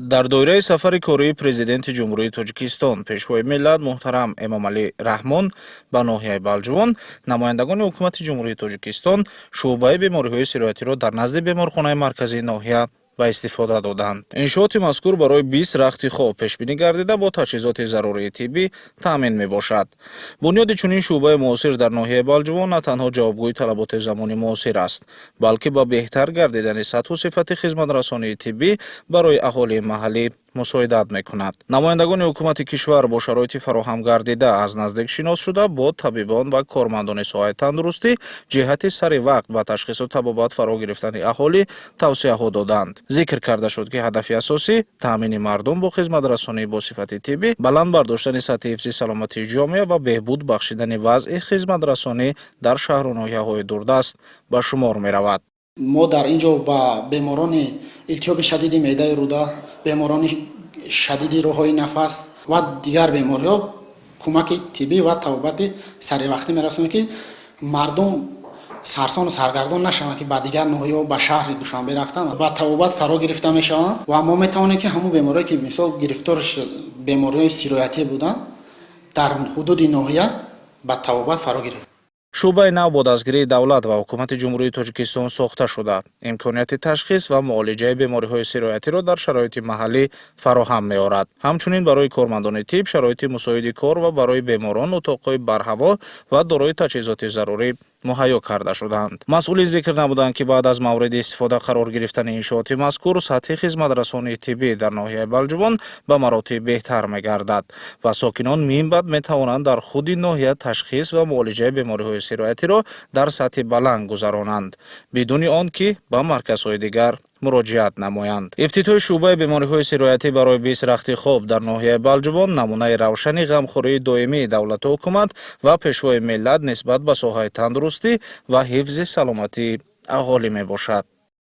Дар доираи сафари кории Президенти Ҷумҳурии Тоҷикистон, Пешвои миллат муҳтарам Эмомалӣ Раҳмон ба ноҳияи Балҷувон, намояндагони Ҳукумати Ҷумҳурии Тоҷикистон шӯъбаи бемориҳои сироятиро дар назди беморхонаи марказии ноҳия ба истифода доданд. Иншооти мазкур барои 20 рахти хоб пешбинӣ гардида, бо таҷҳизоти зарурии тиббӣ таъмин мебошад. Бунёди чунин шӯъбаи муосир дар ноҳияи Балҷувон на танҳо ҷавобгӯи талаботи замони муосир аст, балки ба беҳтар гардидани сатҳу сифати хизматрасонии тиббӣ барои аҳолии маҳаллӣ мусоидат мекунад. Намояндагони ҳукумати кишвар бо шароити фароҳам гардида аз наздик шинос шуда, бо табибон ва кормандони соҳаи тандурустӣ ҷиҳати сари вақт ба ташхису табобат фаро гирифтани аҳолӣ тавсияҳо доданд. Зикр карда шуд, ки ҳадафи асосӣ таъмини мардум бо хизматрасонии босифати тиббӣ, баланд бардоштани сатҳи ҳифзи саломатии ҷомеа ва беҳбуд бахшидани вазъи хизматрасонӣ дар шаҳру ноҳияҳои дурдаст ба шумор меравад. Мо дар ин ҷо ба беморони илтиҳоби шадиди меъдаи рӯда, беморони шадиди роҳҳои нафас ва дигар бемориҳо кӯмаки тиббӣ ва табобати саривақтӣ мерасонем, ки мардум сарсону саргардон нашаванд, ки ба дигар ноҳияҳо, ба шаҳри Душанбе рафтан, ба табобат фаро гирифта мешаванд. Ва мо метавонем, ки ҳамун бемориҳое, ки мисол гирифтори бемориҳои сироятӣ буданд, дар ҳудуди ноҳия ба табобат фаро гирифт. Шӯъбаи нав бо дастгирии давлат ва Ҳукумати Ҷумҳурии Тоҷикистон сохта шуда, имконияти ташхис ва муолиҷаи бемориҳои сироятиро дар шароити маҳаллӣ фароҳам меорад. Ҳамчунин барои кормандони тиб шароити мусоиди кор ва барои беморон утоқҳои барҳаво ва дорои таҷҳизоти зарурӣ муҳайё карда шудаанд. Масъулин зикр намуданд, ки баъд аз мавриди истифода қарор гирифтани иншооти мазкур сатҳи хизматрасонии тиббӣ дар ноҳияи Балҷувон ба маротиб беҳтар мегардад ва сокинон минбаъд метавонанд дар худи ноҳия ташхис ва муолиҷаи бемориҳои сироятиро дар сатҳи баланд гузаронанд, бидуни он ки ба марказҳои дигар муроҷиат намоянд. Ифтитоҳи шӯъбаи бемориҳои сироятӣ барои 20 рахти хоб дар ноҳияи Балҷувон намунаи равшани ғамхории доимии давлату ҳукумат ва Пешвои миллат нисбат ба соҳаи тандурустӣ ва ҳифзи саломатии аҳолӣ мебошад.